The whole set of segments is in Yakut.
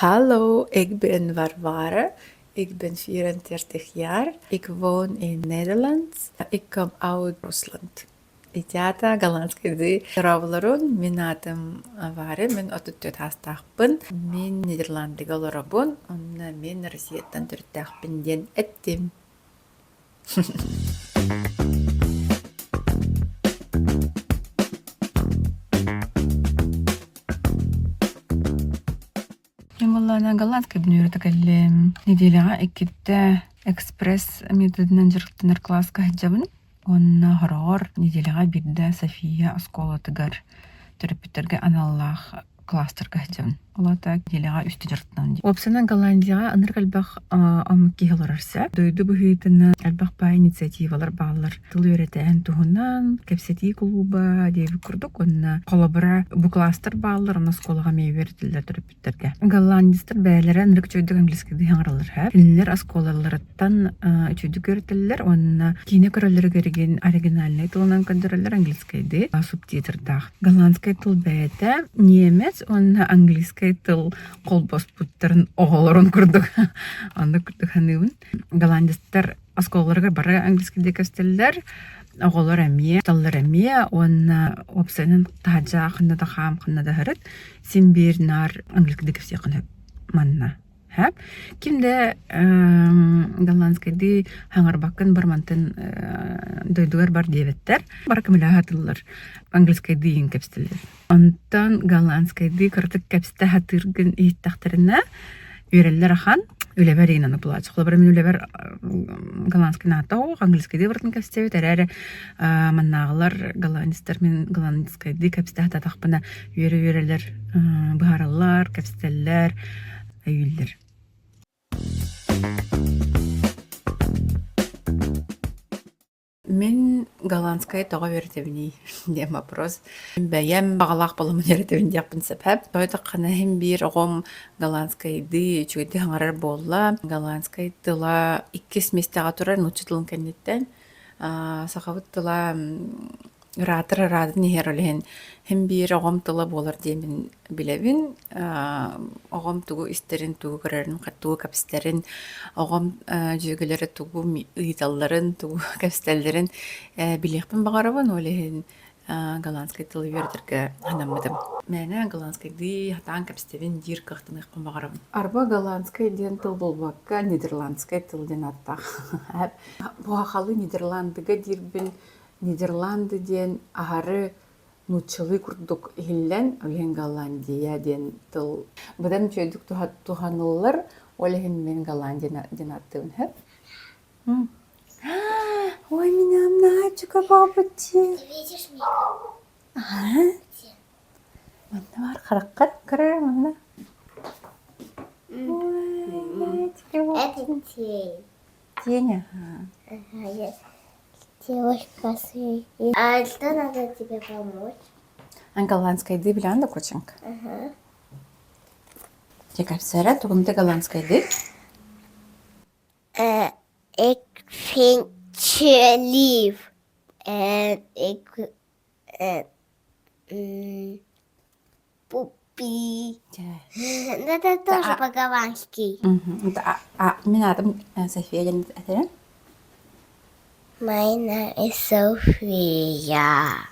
Hallo, ik ben Varvara. Ik ben 34 jaar. Ik woon in Nederland. Ik kom uit Rusland. Итята голландскайдыы Дорооболорун, мин аатым Варя, мин 34 саастаахпын. Мин Нидерландыга олоробун, онно мин Россияттан төрүттээхпин диэн эттим. Мин буоллаҕына голландскай бүнүүрүтэ кэллим. Неделяҕа иккитэ экспресс методынан дьарыктанар кылааска сылдьабын. Уонна хороҕор неделяҕа биирдэ София оскуолатыгар төрөппүттэргэ аналлаах кластерга сылдьабын. Ол аата неделяҕа үстэ дьарыктанабын. Уопсайынан Голландияҕа ынырык элбэх омук киһи олорор сөп. Дойду быһыытынан элбэх баай инициативалар бааллар. Тыл үөрэтээһин туһунан, кэпсэтии кулууба диэбит курдук. Уонна холобура бу кластер бааллар, онно оскуолаҕа эмиэ үөрэтиллэр төрөппүттэргэ. Голландецтар бэйэлэрэ ынырык үчүгэйдик английскайдыы саҥараллар сөп. Кинилэр оскуолаларыттан үчүгэйдик үөрэтэллэр уонна киинэ көрөллөрүгэр оригинальнай тылынан көрдөрөллөр английскайдыы субтитрдаах. Голландскай тыл бэйэтэ немец уонна английскай тыл холбоспуттарын оҕолорун курдук оннук курдук саныыбын. Голландецтар оскуолаларыгар бары английскайдыы көстөллөр, оҕолор эмиэ, таллар эмиэ уонна уопсайынан таһырдьа ханна да хаам, ханна да сырыт син биир наар английскайдыы кэпсиэххин сөп манна. Һэ? Ким да голландскайдыы хаҥарбаккын бар мантан дойдугар бар диэбэттэр. Бары көмөлөһө сатыыллар английскайдыы иһин кэпсэтэллэр. Онтон голландскайдыы кыратык кэпсэтэ сатыыргын иһиттэхтэринэ үөрэллэр ахан. Үлэбэр иһин аны плачу. Холобура мин үлэбэр голландскай наата оһох, английскайдыы барытын кэпсэтэбит эрээри маннааҕылар голландецтар мин голландскайдыы кэпсэтэ сатаатахпына үөрэ-үөрэлэр быһаараллар, кэпсэтэллэр, өйүүллэр. Мин голландскай тоҕо үөрэтэбиний диэн вопрос. Бэйэм баҕалаах буоламмын үөрэтэбин диэхпин сөп. Тоҕо иһин биир оҕом голландскайдыы үчүгэйдик саҥарар буолла. Голландскай тыла иккис миэстэҕэ турар нуучча тылын кэнниттэн. Сахабыт тыла ыраатар ыраатын иһэр ол иһин син биир оҕом тыла буолар диэммин билэбин. Оҕом тугу истэрин, тугу көрөрүн, тугу кэпсэтэрин, оҕом дьүөгэлэрэ тугу ыйыталларын, тугу кэпсэтэллэрин билиэхпин баҕарабын. Ол иһин голландскай тылы үөрэтэргэ санаммытым. Мээнэ голландскайдыы сатаан кэпсэтэбин диир кыахтаныахпын баҕарабын. Арба голландскай диэн тыл буолбакка, нидерландскай тыл диэн ааттаах. Бу сахалыы Нидерландыга диирбин Нидерланды диэн аһары нууччалыы курдук иһиллэн, ол иһин Голландия диэн тыл быдан үчүгэйдик туһаныллар, ол иһин мин Голландия диэн ааттыыбын сөп. Ой, меня мальчика бабочки. Ты видишь меня? Ага. Где? Манна бар хараххар көрөр манна. Ой, мальчики, Это тень. Тень, ага. Ага, я девочка с- А что надо тебе помочь? Голландскайдыы билэҕин да коченька? Ага. Дьэ кэпсээрэ, тугум да голландскайдыы? Eh, ik vind je lief. En ik... eh, mm, Пупи. Это тоже по-голландски. Мин аатым София диэн этэрин. Mijn naam is Sophia.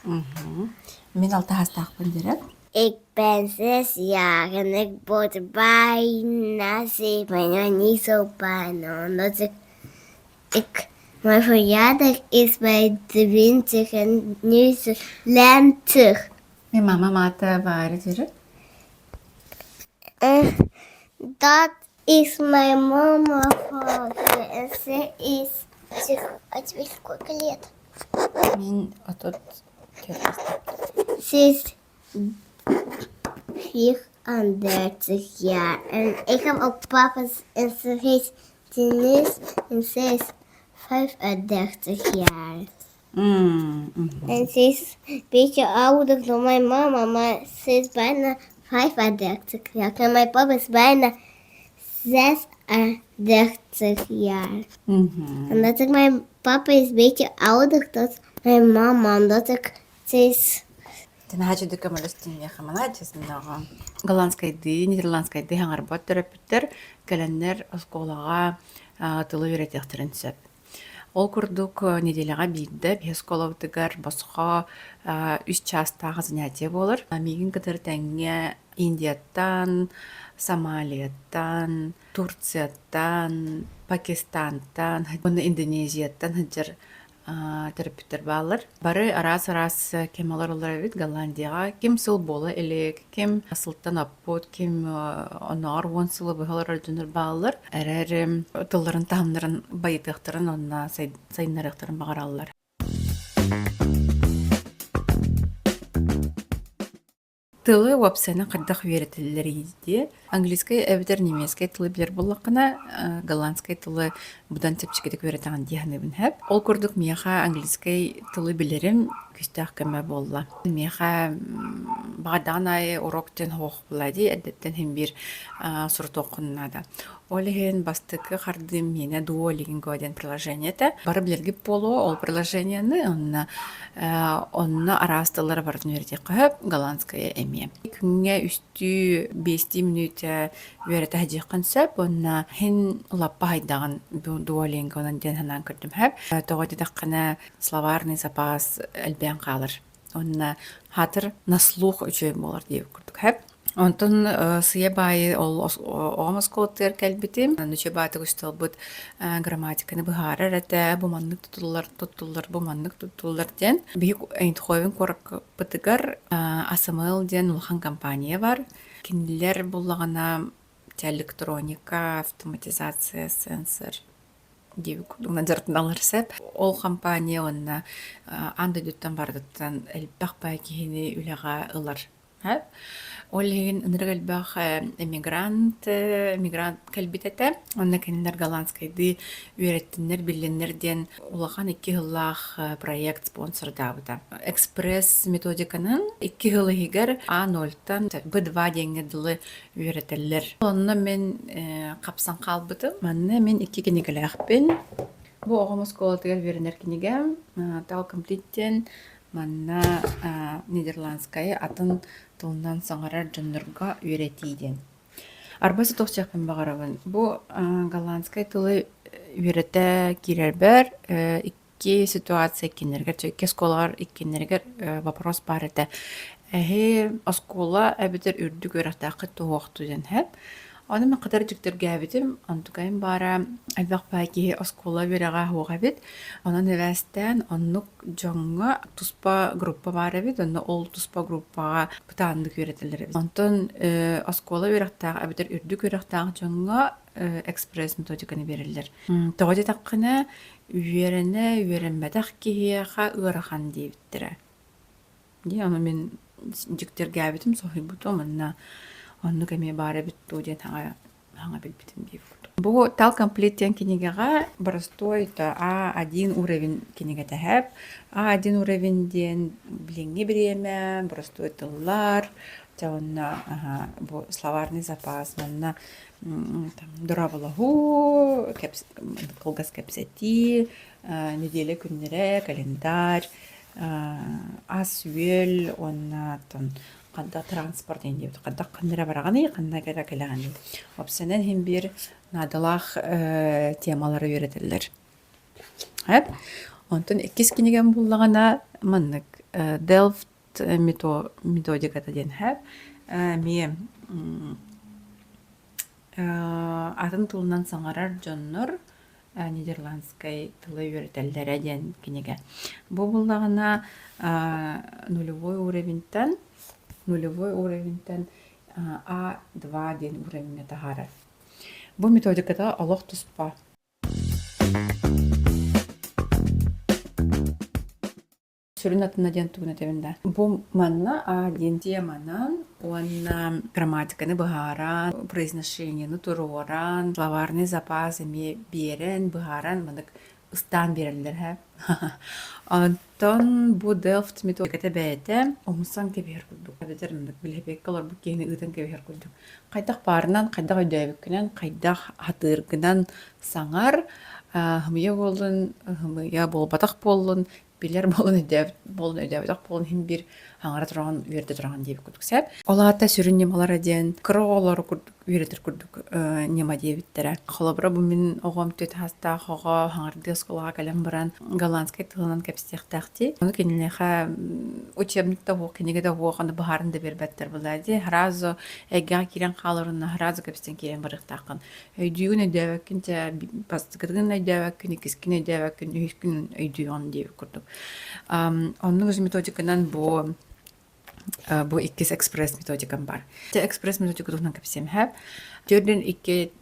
Мин алта саастаахпын диэрэ. Ik ben 6 jaar en ik word bijna 7, maar niet zo bijna, omdat ik, ik mijn verjaardag is bij de winter en nu is het lente. Мин мама аата баары диэрэ. En dat is mijn mama van En ze is... А тебе сколько лет? Мин 34 Ze is 34 jaar. En ik heb ook papa's en ze heet Denise en ze is 35 jaar. En ze is een beetje ouder dan mijn mama, maar ze is bijna 35 jaar. En mijn papa is bijna 36 jaar. Omdat ik mijn papa is een beetje ouder dan mijn mama, omdat ik ze is. Наһаа үчүгэй көмөлөстүн миэхэ маладьыас мин Голландскайдыы, нидерландскайдыы саҥарбат төрөппүттэр кэлэннэр оскуолаҕа тылы үөрэтиэхтэрин сөп. Ол курдук нэдиэлэҕэ биирдэ биһи оскуолабытыгар босхо үс чаастаах занятие буолар. Миигин кытары тэҥҥэ Индияттан, Сомалияттан, Турцияттан, Пакистантан уонна Индонезияттан сылдьар төрөппүттэр бааллар. Бары араас-араас кэм олороллор эбит Голландияҕа. Ким сыл буола илик, ким сылтан оппут, ким оннооҕор 10 сылы быһа олорор дьоннор бааллар. Эрээри тылларын таһымнарын байытыахтарын уонна сайыннарыахтарын баҕараллар. Тылы уопсайынан хайдах үөрэтэллэрий диye английскай эбэтэр немецкэй тылы билэр буоллаххына, голландскай тылы быдан чэпчэкитик үөрэтэҕин дии саныыбын сөп. Ол курдук миэхэ английскай тылы билэрим күүстээх көмө буолла. Миэхэ баҕардаҕын аайы урок диэн суох буолла дии, эрдэттэн син биир сурутуоххун наада. Ол иһин бастакы хардыым миэнэ Duolingo диэн приложение этэ. Бары билэргит буолуо, ол приложениены онно онно араас тыллары барытын үөрэтиэххэ сөп, голландская эмиэ. Күҥҥэ үстүү, биэстии мүнүүтэ үөрэтэ сылдьыаххын сөп уонна иһин лаппа хайдаҕын Duolingo-нан диэн санаан көрдүм сөп. Тоҕо диэтэххинэ словарный запас элбээн хаалар. Уонна хаатыр на слух үчүгэй буолар диэбит курдук сөп. Онтон сыйа баайы ол оҕом оскуолатыгар кэлбитим. Нуча баатык учууталбыт грамматиканы быһаарар этэ. Бу маннык туттуллар, туттуллар, бу маннык туттуллар диэн. Биһиги Эйнтховен куораппытыгар АСМЛ диэн улахан компания бар. Кинилэр буллаҕына электроника, автоматизация, сенсор диэбит курдук дьарыктаналлар сөп. Ол компания уонна аан дойдуттан барытыттан элбэх баай киһини үлэҕэ ылар. Ол иһин ынырык элбэх эмигрант, эмигрант кэлбит этэ. Онно кинилэр голландскайдыы үөрэттиннэр, биллиннэр диэн улахан икки сыллаах проект спонсордаабыта. Экспресс методиканан икки сыл иһигэр А0-тан Б2 диэҥҥэ дылы үөрэтэллэр. Онно мин хапсан хаалбытым. Манна мин икки кинигэлээхпин. Бу оҕом оскуолатыгар үөрэнэр кинигэм Тал Complete диэн манна нидерландскайы атын тылынан саҥарар дьоннорго үөрэтии диэн. Арба сотуохчахпын баҕарабын. Бу голландскай тылы үөрэтэ киирэрбэр икки ситуация иккиннэригэр, икки оскуолаҕар иккиннэригэр вопрос баар этэ. Эһи оскуола эбэтэр үрдүк үөрэхтээххит туһуохтуу диэн сөп. Ону мин кытары дьиктиргээбитим, онтукайым баара элбэх баай киһи оскуола үөрэҕэ суох эбит. Онон эбээстээн оннук дьоҥҥо туспа группа баар эбит, онно ол туспа группаҕа бытааннык үөрэтэллэр эбит. Онтон оскуола үөрэхтээх эбэтэр үрдүк үөрэхтээх дьоҥҥо экспресс методиканы биэрэллэр. Тоҕо диэтэххинэ, үөрэнэ үөрэммэтэх киһиэхэ ыарахан диэбиттэрэ. Дии, ону мин дьиктиргээбитим, соһуйбутум уонна оннук эмиэ баар эбит дуу диэн хаҥа хаҥа билбитим дии курдук. Бу Тал Комплект диэн кинигэҕэ боростуой А1 уровень кинигэтэ сөп. А1 уровень диэн билиҥҥи бириэмэ, боростуой тыллар, дьэ уонна бу словарный запас манна там дорооболоһуу, кылгас кэпсэтии, неделя күннэрэ, календарь, ас-үөл уонна оттон ханна транспорт диэн диэбит хайдах ханна эрэ бараҕыный, ханна эрэ кэлэҕиний. Уопсайынан иһин биир наадалаах темалары үөрэтэллэр. Эп. Онтон иккис кинигэм буллаҕына маннык Delft методиката диэн сөп. Эмиэ атын тылынан саҥарар дьоннор нидерландскай тылы үөрэтэллэрэ диэн кинигэ. Бу буллаҕына нулевой уровеньтан нулевой уровеньтан А2 диэн уровеҥҥа таһаарар. Бу методиката олох туспа. Сүрүн атына диэн тугун этэбин да. Бу манна А диэн теманан уонна грамматиканы быһааран, произношениены туруоран, словарный запас эмиэ биэрэн, быһааран маннык ыстаан биэрэллэр һэ. Онтон бу Delft методиката бэйэтэ умсан кэбиһэр курдук. Эбэтэр маннык билэбиэккэ олорбут киһини ыытан кэбиһэр курдук. Хайдах баарынан, хайдах өйдөөбүккүнэн, хайдах хатыыргынан саҥар, һымыйа буоллун, һымыйа буолбатах буоллун. Билэр буолан өйдөөбүт буолан өйдөөбөтөх буолан иһин биир аҥара тураҕын үөрдэ тураҕын диэбит курдук сөп. Ол аата сүрүн ньымалара диэн кыра оҕолору курдук үөрэтэр курдук ньыма диэбиттэрэ. Холобура бу мин оҕом түөрт саастаах оҕо хаҥардыы оскуолаҕа кэлэн баран голландскай тылынан кэпсиэхтээх дии. Ону кинилиэхэ учебник да уох, кинигэ да уох, ону быһааран да биэрбэттэр была дии. Сразу эйгэҕэ киирэн хаалар уонна сразу кэпсэтэн киирэн барыахтааххын. Өйдүүгүн өйдөөбөккүн чэ бастакытын өйдөөбөккүн, иккискин өйдөөбөккүн, үһүскүн өйдүүгүн диэбит курдук. Оннук методиканан бу бу иккис экспресс методикам бар. Экспресс методика туһунан кэпсиэм һэ. Төрдүн икки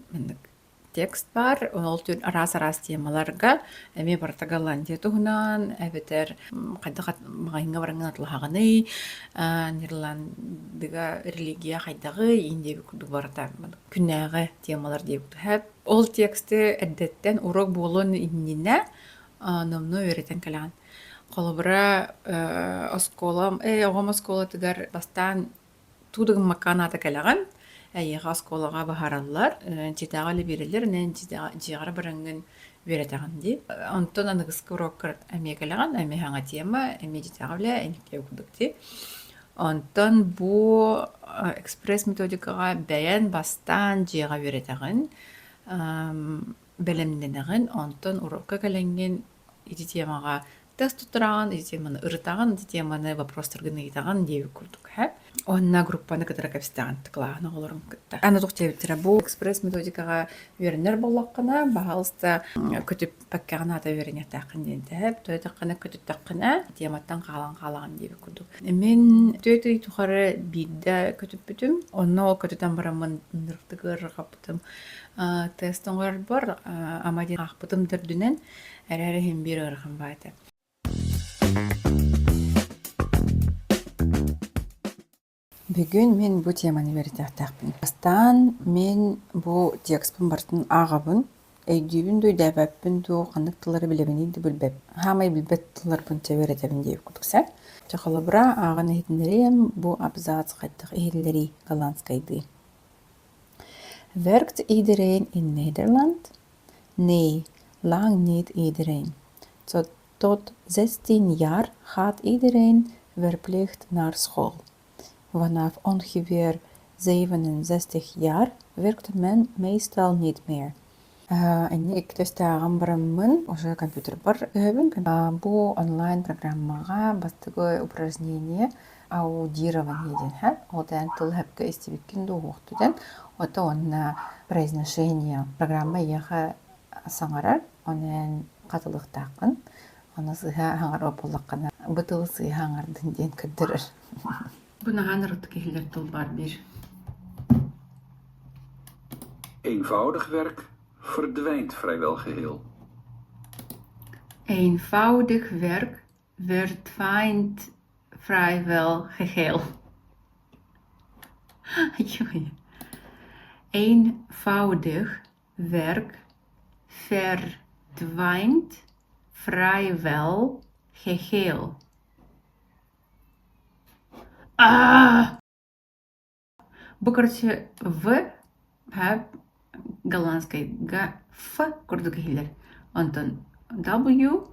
текст бар, ол түн араас-араас темаларга эмиэ барыта Голландия туһунан, эбэтэр хайдах маҕаһыыҥҥа бараҥҥын атылаһаҕыный, Нидерландыга религия хайдаҕый, иин диэбит курдук барыта күннээҕи темалар диэбит һэп. Ол тексты эрдэттэн урок буолуон иннинэ номнуо үөрэтэн кэлэҕин. Холобура, оскуолам, оҕом оскуолатыгар бастаан туу да гыммакка анаата кэлэҕин, эйиэхэ оскуолаҕа баһараллар, дьиэтээҕи үлэ биэрэллэр, онон дьиэҕэр бараҥҥын үөрэтэҕин дии. Онтон аныгыскы уроккар эмиэ кэлэҕин, эмиэ саҥа тема, эмиэ дьиэтээҕи үлэ, эниккэ курдук дии. Онтон бу экспресс-методикаҕа бэйэн бастаан дьиэҕэ үөрэтэҕин, бэлэмнэнэҕин, онтон урокка кэлэҥҥин ити темаҕа тест туттараҕын, ити теманы ырытаҕын, ити теманы вопростаргын ыйытаҕын диэбит курдук һэ. Уонна группаны кытары кэпсэтэҕин кылааһын оҕолорун кытта. Аны туох диэбиттэрэ бу экспресс-методикаҕа үөрэнэр буоллаххына, баһаалыста көтүппэккэҕин аата үөрэниэхтээххин диэн тэһэп. Тоойдоххуна көтүттэххинэ тематтан хаалан хаалаҕын диэбит курдук. Мин түөрт ый тухары биирдэ көтүппүтүм. Онно ол көтүтэн бараммын ынырыктык ыарырҕаппытым. Тест оҥорорбор ама диэн аахпытым да үрдүнэн эрээри иһин биир ыарахан баа этэ. Бүгүн мин бу теманы үөрэтиэхтээхпин. Бастаан мин бу текспин барытын ааҕабын, өйдүүбүн дуу, өйдөөбөппүн дуу, ханнык тыллары билэбиний да билбэппин. Саамай билбэт тылларбын чэ үөрэтэбин диэбит курдук сөп. Чэ холобура, ааҕан иһитиннэриэм, бу абзац хайдах иһиллэрий голландскайдыы. Werkt iedereen in Nederland? Nee, lang niet iedereen. Tot 16 jaar gaat iedereen verplicht naar school. Vanaf ongeveer 67 jaar werkt men meestal niet meer. Инник тестааҕым бараммын уже компьютербар өһөбүн. Бу онлайн программаҕа бастакы упражнение аудирование диэн һэ. Ол тээн тыл сөпкө истибиккин дуу уһуохту диэн. Ото уонна произношение программа эйиэхэ саҥарар, онон хатылыахтааххын. Ону сыыһа аҥарар буоллаххына, бу тылы сыыһа аҥардын диэн көрдөрөр. Бу наһаа ырытык иһиллэр тыл баар биир. Eenvoudig werk verdwijnt vrijwel geheel. Eenvoudig werk verdwijnt vrijwel geheel. Eenvoudig werk verdwijnt vrijwel geheel. А! Бу короче В П голландскайга Ф курдук иһиллэр. Онтон W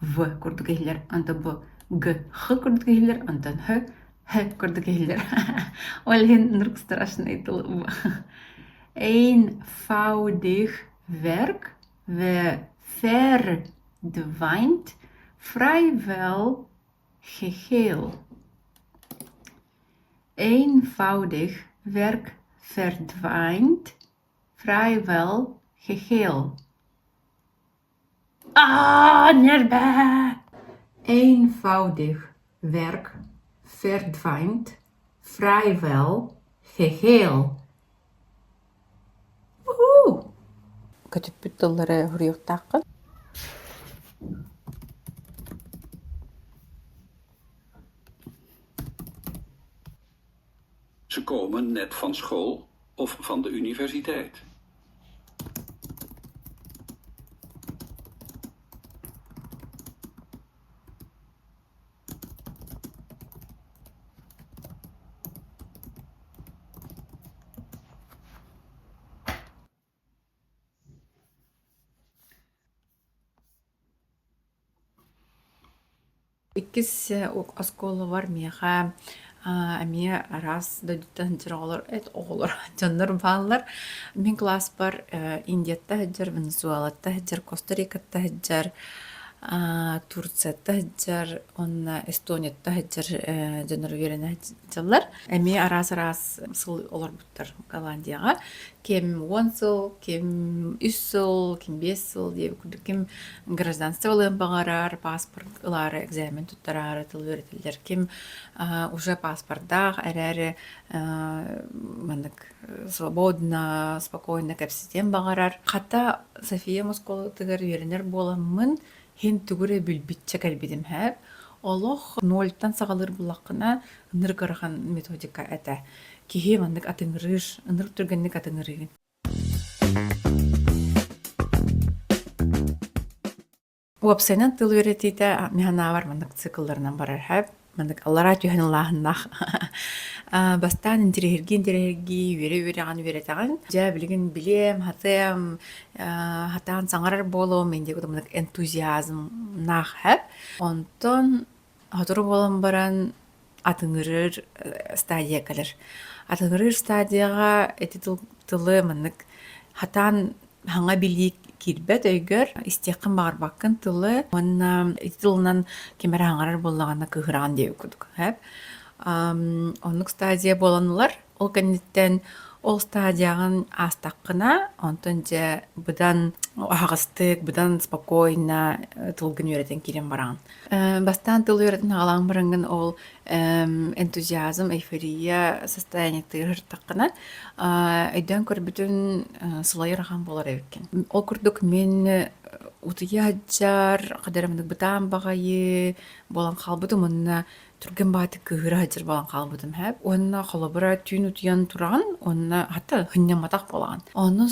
В курдук иһиллэр. Онтон бу Г Х курдук иһиллэр. Онтон Х Х курдук иһиллэр. Ол иһин нырк страшный тыл. Eenvoudig werk verdwijnt vrijwel geheel. Eenvoudig werk verdwijnt vrijwel geheel. Аа, ньиэрбэ! Eenvoudig werk verdwijnt vrijwel geheel. Уху! Көтүппүт тыллары суруйуохтааххын. Ze komen net van school of van de universiteit. Иккис оскуолабар миэхэ эмиэ араас дойдуттан сылдьар оҕолор, эт оҕолор дьоннор бааллар. Мин кылааспар Индияттан сылдьар, Венесуэлаттан сылдьар, Коста-Рикаттан сылдьар, Турцияттан сылдьар уонна Эстонияттан сылдьар дьоннор үөрэнэ сылдьаллар. Эмиэ араас-араас сыл олорбуттар Голландияҕа. Ким 10 сыл, ким үс сыл, ким биэс сыл диэбит курдук, ким гражданство ылыан баҕарар, паспорт ылаары экзамен туттараары тыл үөрэтэллэр, ким уже паспордаах эрээри маннык свободно, спокойно кэпсэтиэн баҕарар. Хата София оскуолатыгар үөрэнэр буоламмын, иһин тугу эрэ билбиччэ кэлбитим һээп. Олох нольтан саҕалыыр буллаххына, ынырык ыарахан методика этэ. Киһи маннык атыҥырыыр, ынырык түргэнник атыҥырыыгын. Уопсайынан тыл үөрэтиитэ мин санаабар маннык циклларынан барар һээп. Маннык аллараа түһэн ылааһыннаах. Бастаан интэриэһиргии-интэриэһиргии, үөрэ-үөрэҕин үөрэтэҕин. Дьэ, билигин билиэм, хатыам, хатаан саҥарар буолуом, инде маннык энтузиазмнаах һээп. Онтон сотору буолан баран атыҥырыыр стадия кэлэр. Атыҥырыыр стадияҕа ити тылы маннык хатаан Саҥа билии киирбэт өйгөр, истиэххин баҕарбаккын тылы уонна ити тылынан ким эрэ саҥарар буоллаҕына кыыһыраҕын диэбит курдук. Оннук стадия буолан ылар. Ол кэнниттэн ол стадияҕын аастаххына, онтон дьэ быдан аһаҕастык, быдан спокойно тылгын үөрэтэн киирэн бараҕын. Бастаан тыл үөрэтэн аҕалаан бараҥҥын ол энтузиазм, эйфория состояниетыгар сырыттаххына, өйдөөн көрбүтүн сылайар ахан буолар эбиккин. Ол курдук мин утуйа сылдьар, хадара маннык бытаан баҕайы буолан хаалбытым уонна түргэн баҕайытык кыыһыра сылдьар буолан хаалбытым һээп. Уонна холобура түүн утуйан тураҕын уонна хата сынньамматах буолаҕын. Ону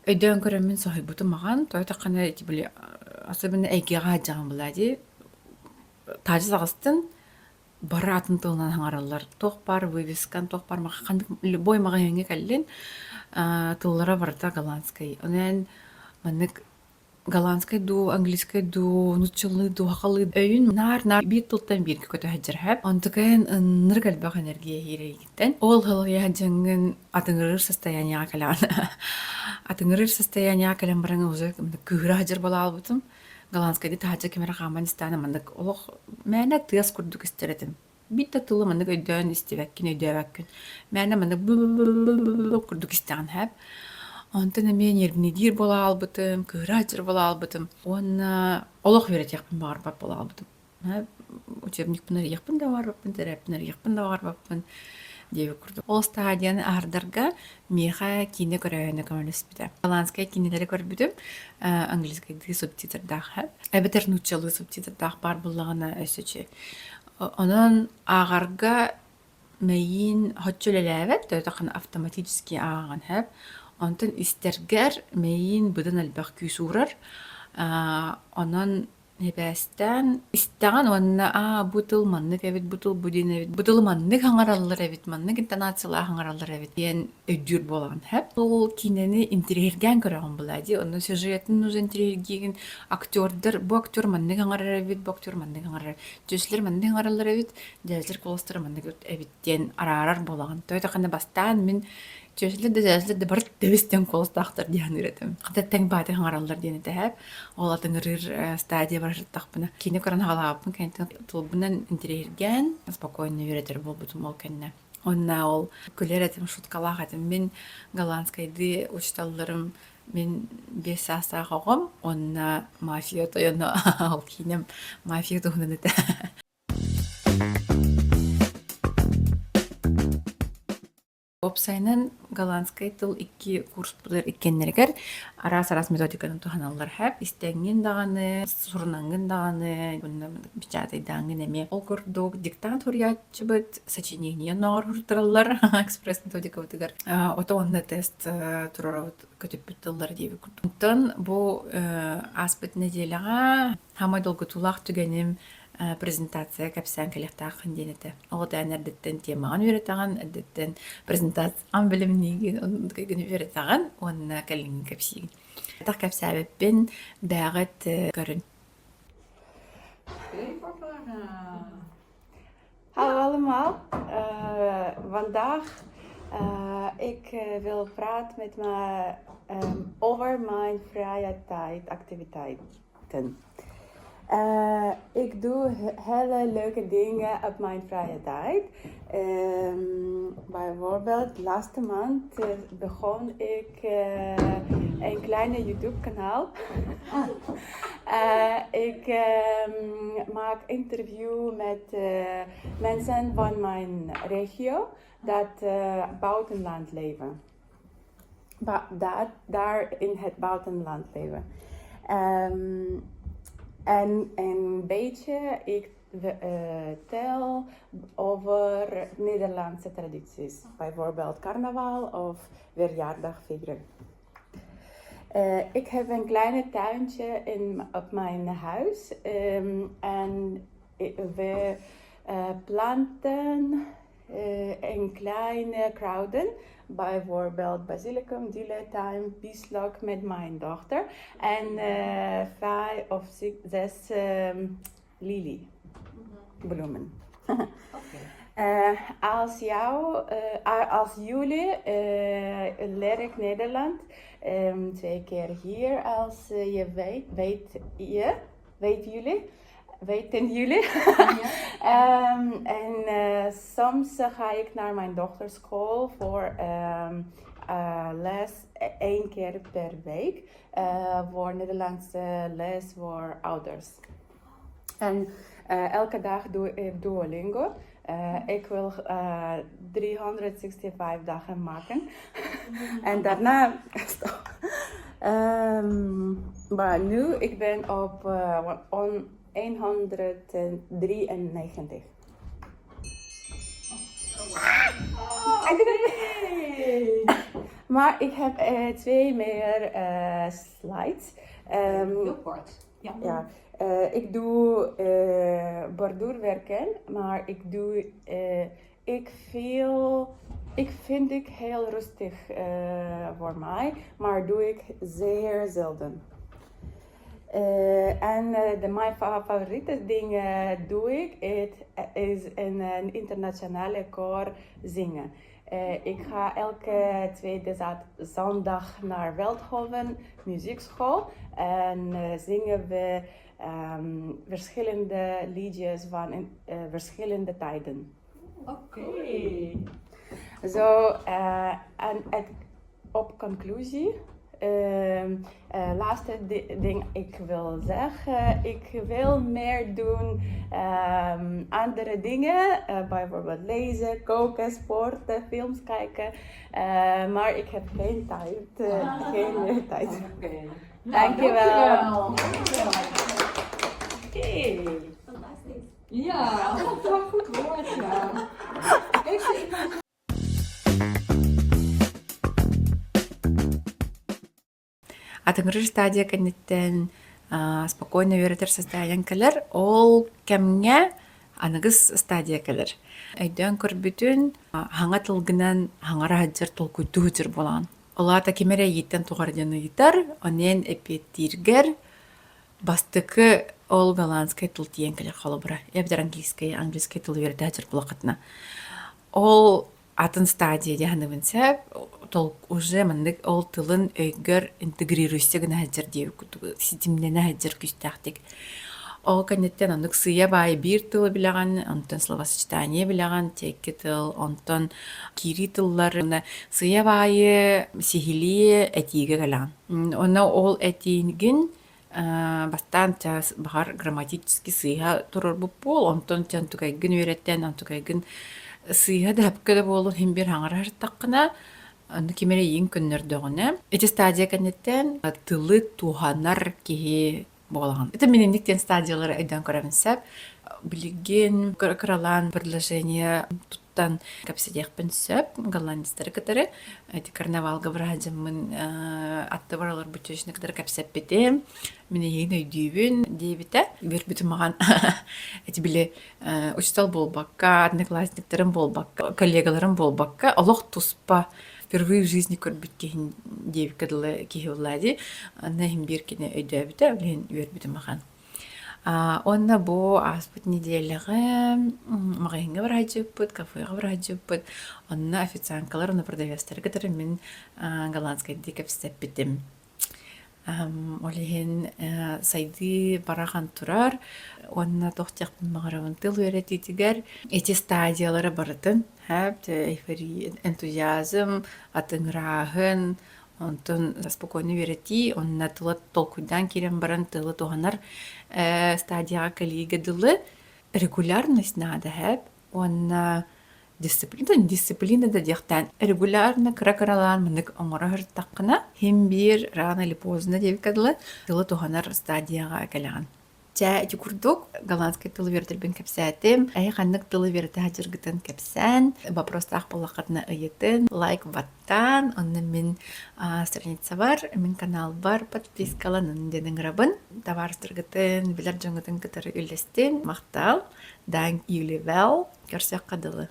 өйдөөн көрөммүн соһуйбутум ахан. Тоҕо диэтэххинэ ити били особенно эйгэҕэ сылдьаҕын была дии. Таадьы таҕыстын бары атын тылынан саҥараллар. Туох баар вывескан, туох баар ханнык любой маҕаһыыҥҥа кэллин, тыллара барыта голландскай. Онон маннык голландскай дуу, английскай дуу, нууччалыы дуу, сахалыы өйүн наар-наар биир тылтан бииргэ көтө сылдьар һээп. Онтукайын ынырык элбэх энергия иһиирэйгиттэн. Ол сылайа сылдьаҥҥын атыҥырыыр состояниеҕа кэлэҕин. Атыҥырыыр состояниеҕа кэлэн баран уже кыыһыра сылдьар буолаалбытым. Голландскайга таһырдьа ким эрэ хааман истэҕинэ маннык олох мээнэ тыас курдук истэр этим. Биир да тылы маннык өйдөөн истибэккин, өйдөөбөккүн. Мээнэ маннык курдук истэҕин һээп. Онтон эмиэ нервнэйдиир буола хаалбытым, кыыһыра сылдьар буола хаалбытым уонна олох үөрэтиэхпин баҕарбат буола хаалбытым. Учебникпын арыйыахпын да баҕарбаппын, тэрээппин арыйыахпын да баҕарбаппын диэбит курдук. Ол стадияны аһардарга миэхэ киинэ көрөөһүнэ көмөлөспүтэ. Голландскай киинэлэри көрбүтүм, английскайдыы субтитрдаах эбэтэр нууччалыы субтитрдаах баар буоллаҕына өссө үчүгэй. Онон ааҕарга мэйиин соччо үлэлээбэт, төһөтөххүнэ автоматически ааҕаҕын сөп. Онтон истэргэр мэйиин быдан элбэх күүс уурар. Онон Эбээстээн истэҕин уонна аа бу тыл маннык эбит, бу тыл бу диэн эбит, бу тылы маннык саҥараллар эбит, маннык интонациялаах саҥараллар эбит диэн өйдүүр буолаҕын сөп. Ол киинэни интэриэһиргээн көрөҕүн былаа дии. Онно сюжетын уже интэриэһиргиигин, актердар бу актер маннык саҥарар эбит, бу актер маннык саҥарар, чүөчэлэр маннык саҥараллар эбит, дьээдьэлэр куоластара маннык эбит диэн араарар буолаҕын. Тоҕо диэтэххинэ бастаан мин Чүөчэлэр да дьээдьэлэр да бары тэбис-тэҥ куоластаахтар дии саныыр этим. Хата тэҥ баайдык саҥараллар диэн этэ һээп. Ол атыҥырыыр стадия барыттахпына. Киинэ көрөн хаалаабыппын кэнниттэн тылбынан интэриэһиргээн спокойно үөрэтэр буолбутум ол кэннэ. Уонна ол күлэр этим, шуткалаах этим. Мин голландскайдыы учууталларым мин биэс саастаах оҕом уонна мафия тойоно ол киинэм мафия туһунан этэ. Уопсайынан голландскай тыл икки курспутугар иккиэннэригэр араас-араас методиканы туһаналлар һээп. Истэҥҥин даҕаны, сурунаҥҥын даҕаны, уонна печатайдааҥҥын эмиэ. Ол курдук диктант суруйааччыбыт, сочинение оннооҕор суруттараллар экспресс-методикабытыгар. Ото уонна тест туруорабыт көтүппүт тыллар диэбит курдук. Онтон бу ааспыт нэдиэлэҕэ Саамай долгутуулаах түгэним презентация кэпсээн кэлиэхтааххын диэн этэ. Оҕо тээн эрдэттэн темаҕын үөрэтэҕин, эрдэттэн презентацияҕын бэлэмниигин, оннук үөрэтэҕин уонна кэлиҥҥи кэпсиигин. Атах кэпсээбиппин бэҕэт көрүн. Hallo allemaal. Uh, vandaag uh, ik wil praten met me um, over mijn vrije tijd activiteiten. Uh, ik doe hele leuke dingen op mijn vrije tijd. Um, bijvoorbeeld, laatste maand begon ik uh, een kleine YouTube kanaal. Uh, ik um, maak interview met mensen van mijn regio dat buitenland leven. Ba dat, daar in het buitenland leven. Um, en een beetje ik uh, tel over Nederlandse tradities. Bijvoorbeeld carnaval of verjaardag vieren. Uh, ik heb een kleine tuintje in, op mijn huis um, en we uh, planten een kleine kruiden, bijvoorbeeld basilicum, dille, thyme, bieslook met mijn dochter en vijf of zes um, liliebloemen. Okay. Uh, als jou, uh, als jullie uh, leer ik Nederland um, twee keer hier. Als je weet, weet je, weet jullie, weten jullie. Ja. um, en soms ga ik naar mijn dochters school voor um, les één keer per week voor Nederlandse les voor ouders. En elke dag doe ik Duolingo. Uh, ik wil uh, 365 dagen maken. en daarna stop. Um, maar nu ik ben op uh, on 193. Oh, maar ik heb twee meer slides. Um, Heel kort. Ja. ja. Uh, ik doe uh, borduurwerken, maar ik doe, uh, ik, veel, ik vind ik heel rustig voor mij, maar doe ik zeer zelden. en de, mijn favoriete dingen doe ik, het is in een internationale koor zingen. Ik ga elke tweede zondag naar Veldhoven muziekschool en zingen we um, verschillende liedjes van in, uh, verschillende tijden. Oké. Okay. Zo, en het, op conclusie, uh, laatste ding ik wil zeggen, ik wil meer doen um, andere dingen, bijvoorbeeld lezen, koken, sporten, films kijken, maar ik heb geen tijd, geen meer tijd. Oké. Okay. Dankjewel. Dankjewel. Oké. Fantastisch. Ja, dat wel goed woord, ja. Heeft er iemand Атыҥырыыр стадия кэнниттэн спокойно үөрэтэр состояние кэлэр. Ол кэмҥэ аныгыс стадия кэлэр. Өйдөөн көрбүтүн хаҥа тылгынан хаҥара сылдьар толкуйдуу сылдьар буолаҕын. Ол аата ким эрэ эйииттэн туох эрэ диэн ыйытар, онон эппиэттииргэр бастакы ол голландскай тыл тиийэн кэлэр холобура. Эбэтэр английскай, английскай тылы үөрэтэ сылдьар буоллаххытына. Ол атын стадия дии саныыбын сөп. Уже маннык ол тылын өйгөр интегрируйся гына сылдьар диэбит курдук ситимнэнэ сылдьар күүстээхтик. Ол кэнниттэн оннук сыыйа-баайа биир тылы билэҕин, онтон словосочетание билэҕин, тиэкки тыл, онтон киирии тыллар сыыйа-баайы сиһилии этиигэ кэлэҕин. Онно ол этиигин бастаан чаас баҕар грамматически сыыһа турарбыт буол, онтон чэ онтукайгын үөрэтэн, онтукайгын сыыһа да сөпкө да буоллун иһин биир хаҥара сырыттаххына, ону ким эрэ эйигин көннөрдөҕүнэ, ити стадия кэнниттэн тылы туһанар киһи буолаҕын. Это мин инник диэн стадиялары өйдөөн көрөбүн сөп. Билигин кыралаан предложение туттан кэпсэтиэхпин сөп голландецтары кытары. Эти карнавалга быраһадьыммын аттыбар олорбут чечни кытары кэпсэппитим. Мин эйигин өйдүүбүн диэбитэ. Үөрбүтүм маҕан эти били учуутал буолбакка, одноклассниктарым буолбакка, коллегаларым буолбакка, олох туспа впервые в жизни көрбүт киһин диэбиккэ дылы киһи буолла дии. Онно иһин биир кини өйдөөбүтэ, билигин үөрбүтүм ахан. Уонна бу ааспыт нэдиэлэҕэ маҕаһыыҥҥа бараһадьыппыт, кафеҕа бараһадьыппыт. Онно официанткалар уонна продавецтары кытары мин голландскайдыы кэпсэппитим. Ол иһин сайдыы барахан турар уонна туох диэхпин баҕарабын тыл үөрэтиитигэр ити стадиялары барытын эйфория, энтузиазм, атыҥырааһын, онтон спокойно үөрэтии, уонна тыла толкуйдаан киирэн баран тылы туһанар стадияҕа кэлиигэ дылы регулярность наада уонна Дисциплина, дисциплина да диэхтээн регулярно кыра-кыралаан маннык оҥоро сырыттаххына, син биир рано или поздно диэбиккэ дылы, тылы туһанар стадияҕа кэлэҕин. Чэ, ити курдук голландскай тылы үөрэтэрбин кэпсээтим. Эһи ханнык тылы үөрэтэ сылдьаргытын кэпсээн, вопростаах буоллаххытына ыйытын, лайк баттаан, онно мин страницабар, мин каналбар подпискаланын диэн ыҥырабын. Табаарыстаргытын, билэр дьоҥҥутун кытары үллэстин. Махтал. Dank jullie wel. Көрсүөххэ дылы.